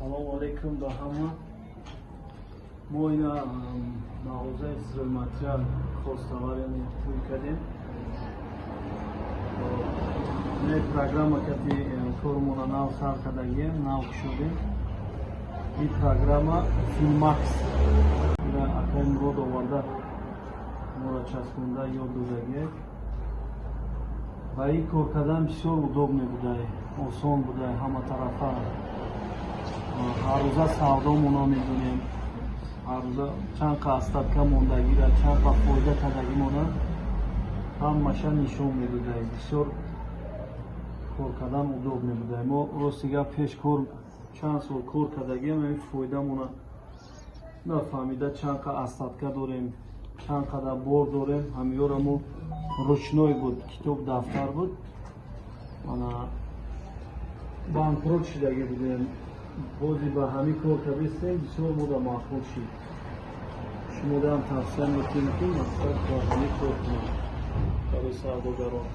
Салому алейкум ба ҳама. Мо ина мағозаи стройматериал, хозтовар, яъне тӯй кардем. Не программа кати кормона нав сар кардагием, нав кушодем. Ин программа Финмакс, ина акай Мурод оварда, моро часпонда, ёд додагиек. Ва ин кор кардан бисёр удобный будай, осон будай ҳама тарафа. Ҳаррӯза савдомона медонем, ҳаррӯза чанд қа остатка мондагира, чанд қа фоида кардагимона ҳамаша нишон медодай. Бисёр кор кардан удобный будай. Мо, рости гап, пеш кор чанд сол кор кардагием, ҳамин фоидамона нафаҳмида, чанд қа остатка дорем, чанд қадар бор дорем, ҳамиёра мо ручной буд, китоб, дафтар буд, ана банкрот шидагӣ будем. Бози ба ҳамин кор кардистем, бисёр мода маъқул шид. Шумодаам тавсия метиҳем, ки мақсад ба ҳамин кор кунанд барои савдогарон.